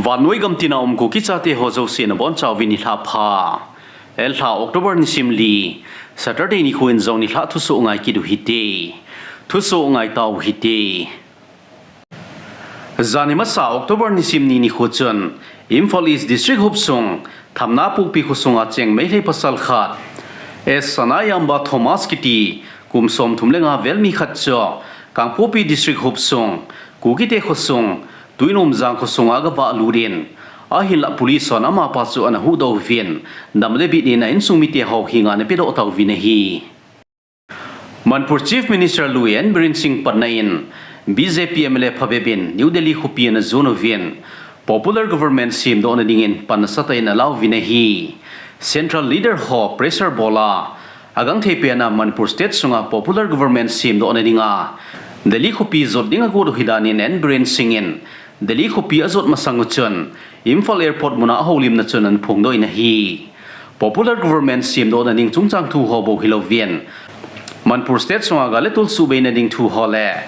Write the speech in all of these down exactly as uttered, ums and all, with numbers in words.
Vannoi gamtina um Kuki chate ho jouse nabonchauvin nilhah pha. Elha October nisim li, Saturday nikho in jong nilhah thusoh ngai kit u hite. Thusoh ngai tau hite. Janhi masa October nisim ni nikho chun, Imphal East District hopsung, Thamnapokpi khosunga cheng Meitei pasal khat, S Sanayamba Thomas kiti, kum somthum le nga vel mi khat chu, Kangpokpi District hopsung, Kukite khosung, Tuinomjang khosunga agavah lut in, ahinlah police hon amapa chu ana huhdoh uvin, dam le bit in a insung mite ho henga ana pedoh tauvin ahi. Manipur Chief Minister lui N Biren Singh panna in B J P M L A phabep in New Delhi khopi ana jon uvin popular government semdohna dingin pan nasatah in alauvin ahi. Central leader ho pressure bol a, agangthei pen a Manipur state sunga popular government semdohna dinga Delhi khopi jot ding agot u hidan in N Biren Singh in Delhi khopi ajot masang u chun Imphal Airport muna ahoulimna chun ana phongdoh in ahi. Popular government semdohna ding chungchang thu ho bou hilouvin, Manipur state sunga gal le tol suhbeina ding thu ho le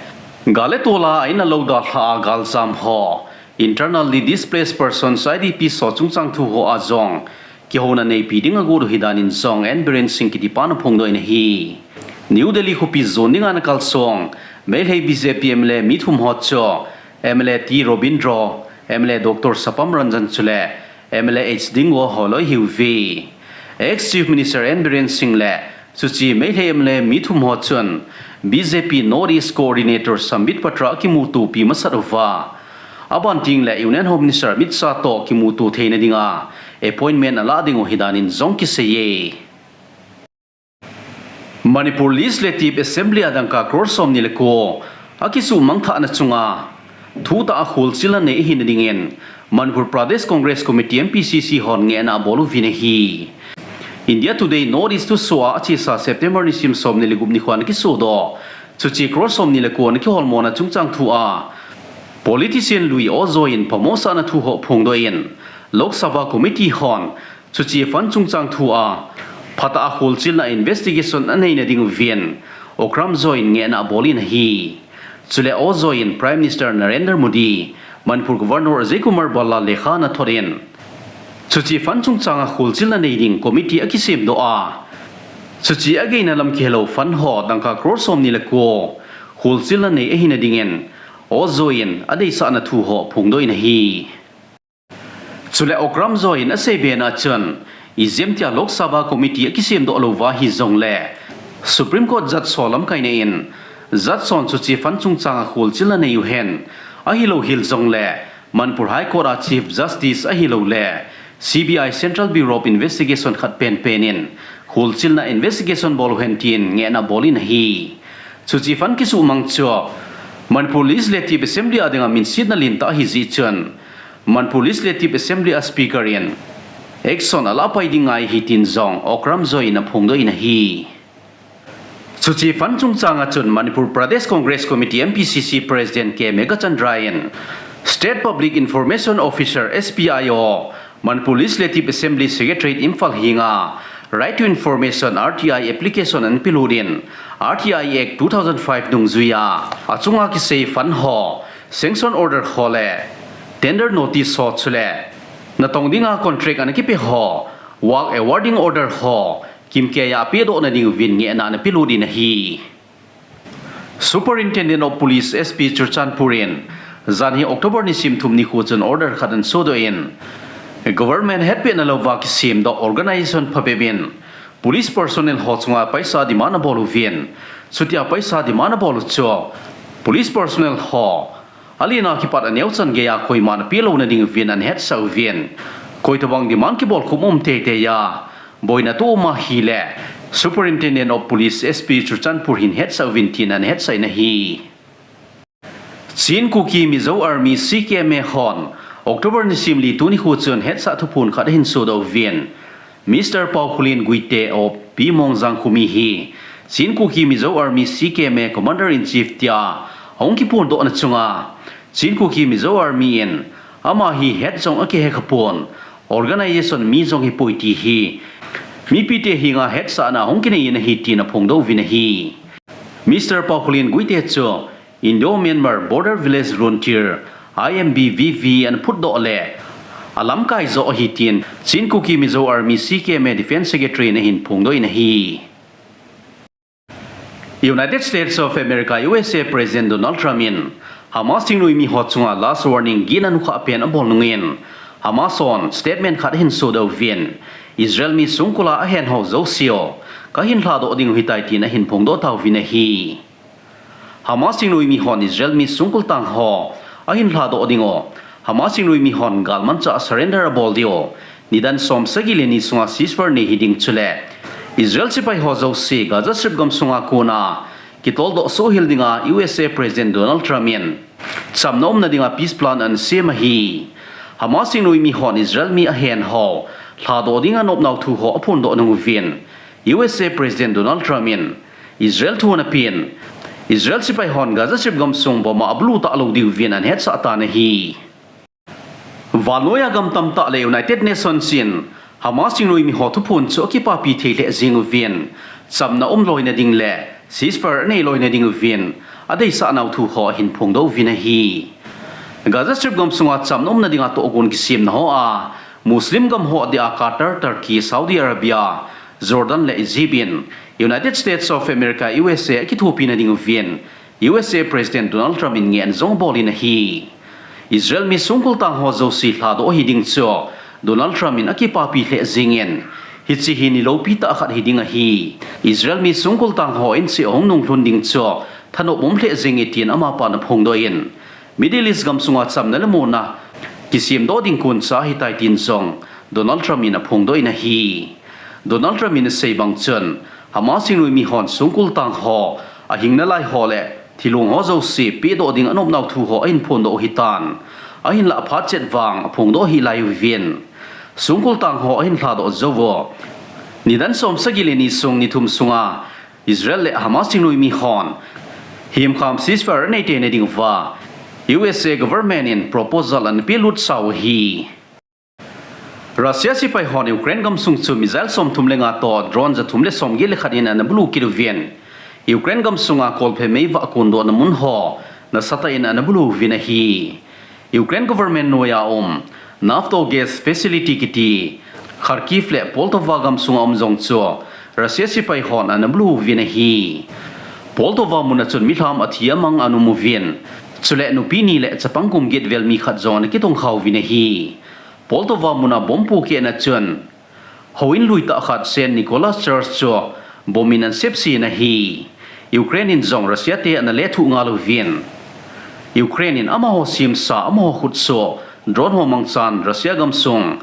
gal le tol a a in a lou dalha a galjam ho, internally displaced persons, I D Ps ho chungchang thu ho a jong kihouna neipi ding agot u hidan in jong N Biren Singh kitipan aphongdoh in ahi. New Delhi khopi jon dinga ana kalsong Meitei B J P M L A mi thum ho chu M L A T Robindro, M L A Doctor Sapam Ranjan chule M L A H Dingwa holoi ahiuve. Ex Chief Minister N Biren Singh le chuche Meitei M L A mi thum ho chun B J P North East Coordinator Sambit Patra akimutopi masat uva, aban tengle Union Home Minister Amit Shah toh kimuto theina dinga appointment alah ding u hidan in jong kiseiye. Manipur Legislative Assembly a dangka crore somni le ko akisuhmang thahna chunga thutah a kholchilna nei ahina dingin Manipur Pradesh Congress Committee, M P C C, hon ngehna abol uvin ahi. India Today North East thusoh a achesa September nisim somni le gup nikho a ana kisodoh chuche crore somni le ko ana kiholmona chungchang thu a politician lui Ojoi in phamosahna thu ho phongdoh in Lok Sabha Committee hon chuche fund chungchang thu a phatah a kholchilna investigation aneina ding uvin Okram Joy in ngehna abol in ahi. Chule Ojoi in Prime Minister Narendra Modi, Manipur Governor Ajay Kumar Bhalla lekha ana thot in chuche fund chungchang a kholchilna nei ding committee akisemdoh a, chuche ageina lam kihelou fund ho dangka crore somni le ko kholchilna nei ahina dingin Ojoi in adeisahna thu ho phongdoh in ahi. Chule Okram Joy in aseibe na chun, ijemtia Lok Sabha Committee akisemdoh louva hijongle Supreme Court Judge ho lamkaina in Judge hon chuche fund chungchang a kholchilna nei uhen, ahilou hel jongle Manipur High Court a Chief Justice ahiloule C B I, Central Bureau of Investigation khat penpen in kholchilna investigation bol uhen tin ngehna abol in ahi. Chuche fund kisuhmang chu Manipur Legislative Assembly a dinga minsetna lentah ahijeh chun Manipur Legislative Assembly a Speaker in action alahpai ding ngai ahi tin jong Okram Joy in aphongdoh in ahi. Chuche fund chungchang a chun Manipur Pradesh Congress Committee, M P C C, President K Meghachandra in State Public Information Officer, S P I O, Manipur Legislative Assembly Secretariat Imphal henga Right to Information, R T I, application ana pelut in, R T I Act two thousand five dungjuia achunga kisei fund ho, sanction order ho le tender notice ho chule natong dinga contract ana kipe ho, work awarding order ho kimkeiya apedohna ding uvin ngehna ana pelut in ahi. Superintendent of Police, S P, Churachandpur in janhi October nisim thum nikho chun order khat ana sodoh in, government hetpehna louva kisemdoh organization phabep in police personnel ho chunga paisa demand abol uvin, chutia paisa demand abol u chu police personnel ho alena kipat aneochan geiya koiman apelouna ding uvin ana hetsah uvin, koitobang demand kibolkhup um teiteiya boina toh um ahile Superintendent of Police, S P, Churachandpur hin hetsah uvin tin ana hetsah in ahi. Chin Kuki Mizo Army, C K M A hon October nisim li tuni nikho chun hetsah thuphon khat ahin sodoh uvin, Mister Paokhulen Guite of Pimong Jangkhumi hi Chin Kuki Mizo Army, C K M A, Commander in Chief tia ahung kiphondohna chunga Chin Kuki Mizo Army in ama hi het jong akihe khapon, organization mi jong hipoi ti hi mipite henga hetsahna ahung kinei in ahi tin aphongdoh uvin ahi. Mister Paokhulen Guite chu Indo-Myanmar Border Village Volunteer, I M B V V, ana phutdoh le alamkai jo ahi tin Chin Kuki Mizo Army, C K M A, Defense Secretary in ahin phongdoh in ahi. United States of America, U S A, President Donald Trump in Hamas thingnoimi ho chunga last warning gihna nukha pen abol nungin, Hamas hon statement khat ahin sodoh uvin, Israel mi songkul a ahen ho jouse u kahin lhadoh diu ahitai tin ahin phongdoh tauvin ahi. Hamas thingnoimi hon Israel mi songkul tang ho ahin lhadoh diu, Hamas thingnoimi hon galmanchah surrender abol diu, nidan som sagi le ni sunga ceasefire nei hiding chule Israel sepai ho jouse Gaza Strip gamsunga kona kitoldoh sohhel dinga U S A President Donald Trump in chamna umna dinga peace plan ana sem ahi. Hamas thingnoimi hon Israel mi ahen ho lhadoh dinga nopnau thu ho aphondoh nung uvin, U S A President Donald Trump in Israel thu ana pen, Israel sepai hon Gaza Strip gamsung bomb a abulu talou diuvin ana hetsah tan ahi. Vannoiya gam tamtah le United Nations in Hamas thingnoimi ho thuphon chu akipapi thei lheh jing uvin, chamna um loina ding le ceasefire anei loina ding uvin adeisah nau thu ho ahin phongdoh uvin ahi. Gaza Strip gamsunga chamna umna dinga tohgon kisemna ho a Muslim gam ho dia Qatar, Turkey, Saudi Arabia, Jordan le Egypt in United States of America, U S A, akithopina ding uvin U S A President Donald Trump in ngehna jong abol in ahi. Israel mi songkul tang ho jouse lhadoh hiding chu Donald Trump in akipapi lheh jingin, hiche hi ni loupi tah khat hiding ahi. Israel mi songkul tang ho in cheh ahung nunglhun ding chu thanop um lheh jinge tin amapan aphongdoh in, Middle East gamsunga chamna le monna kisemdoh ding koncha ahitai tin jong Donald Trump in aphongdoh in ahi. Donald Trump in asei bang chun, Hamas thingnoimi hon songkul tang ho, ahing nalai ho le thilong ho jouse pehdoh ding anopnau thu ho ahin phondoh u ahitan, ahinlah aphat chet vang aphongdoh hih lai uvin, songkul tang ho ahin lhadoh jou u nidan som sagi le ni sung ni thum sunga Israel le Hamas thingnoimi hon himkham ceasefire anei teina diuva U S A government in proposal ana pelut sau ahi. Russia sepai hon Ukraine gamsung chu missile somthum le nga toh drone jathum le somget le khat in ana bulu kit uvin, Ukraine gamsunga kolphe meivah kondohna mun ho nasatah in ana bulu uvin ahi. Ukraine government noiya um Naftogaz facility kiti Kharkiv le Poltava gamsunga um jong chu Russia sepai hon ana bulu uvin ahi. Poltava mun a chun milham athi amang ana um uvin, chule nupi ni le chapang kum get vel mi khat jong ana kitongkha uvin ahi. Poltava mun a bomb pohkehna chun houin lui tah khat Saint Nicholas Church chu bomb in ana sepse in ahi. Ukraine in jong Russia te ana lethuh ngal uvin, Ukraine in amaho semsa, amaho khutsoh drone ho mangchan Russia gamsung,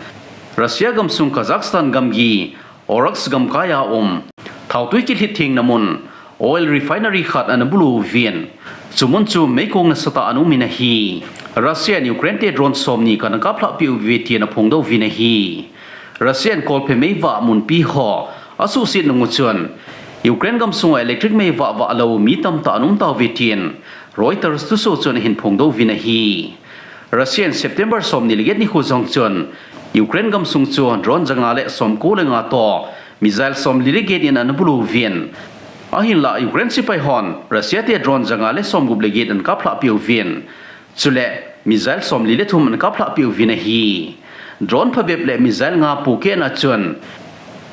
Russia gamsung Kazakhstan gamgi Oryol gamkai a um thaotui kilhit thengna mun oil refinery khat ana bulu uvin, chu mun chu meikong nasatah ana um in ahi. Russia in Ukraine te drone somni kana kaplhah peh uve tin aphongdoh uvin ahi. Russia in kolphe meivah munpi ho asuhset nung u chun Ukraine gamsunga electric meivah vah lou mi tamtah ana um tauve tin Reuters thusoh chun ahin phongdoh uvin ahi. Russia in September somni le get nikho jong chun Ukraine gamsung chu drone janga le somko le nga toh missile somli le get in ana bulu uvin, ahinlah Ukraine sepai hon Russia te drone janga le somgup le get ana kaplhah peh uvin, chule missile somli le thum ana kaplhah peh uvin ahi. Drone phabep le missile nga pohkehna chun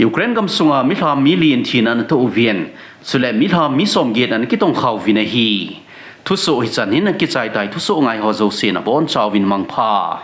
Ukraine gamsunga milham mi li in thina ana toh uvin, chule milham mi somget ana kitongkha uvin ahi. Thusoh hichan hin akichai tai, thusoh ngai ho jouse nabonchauvin mangpha.